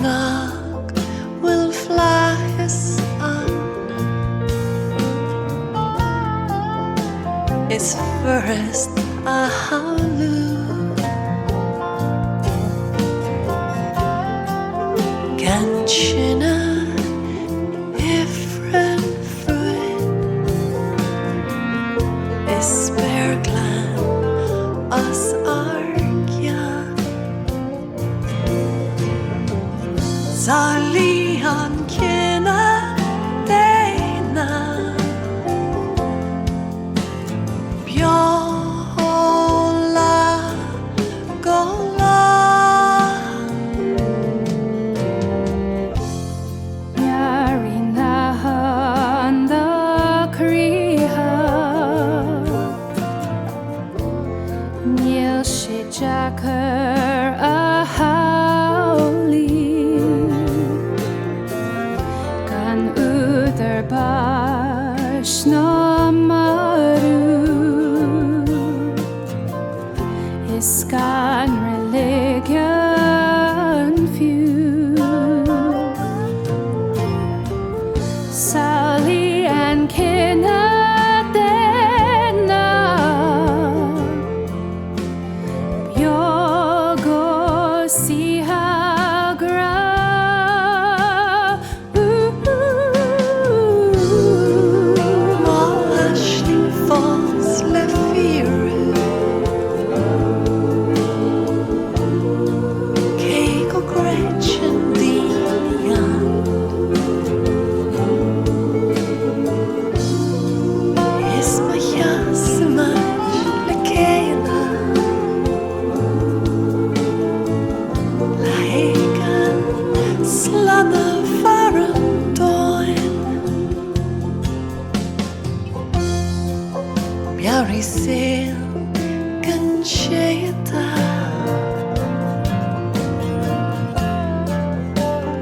nach bhfuil flaitheas ann. Is furast a shamhlú. Gan tine ifrinn fúinn is spéir glan os ár gcionn. Samhlaigh an cine daonna beo ó lá go lá. Meabhraigh nathann do chroíthe. Níl sé deacair a shamhlaí gan údar báis ná marú is gan reiligiún fiú. Samhlaigh an cine daonna beo go saoithe grá. Mo aisling fós le fíorú. Cé go gcreideann daoine ann. Is má sheasaimid le chéile le héigean slánófar an domhan. Meabhraigh saol gan séada.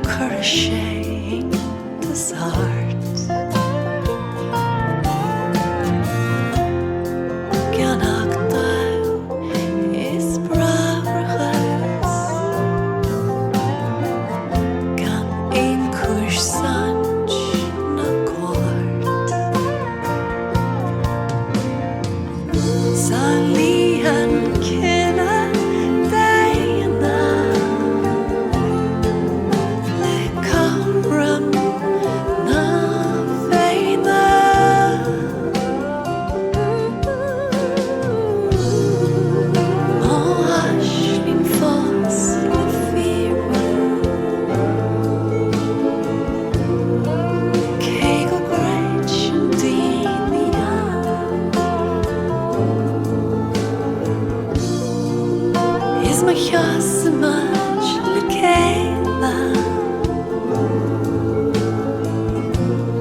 Cuirfidh sé iontas ort. Beannacht domh is bráithreachas gan aon chúis saint ná ceart. Samhlaigh an cine daonna le cothrom na Féinne. Mo aisling fós le fíorú. Cé go gcreideann daoine ann. Is má sheasaimid le chéile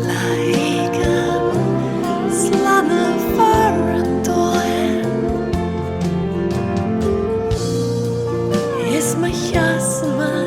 le héigean slánófar an domhan. Is má sheasaimid.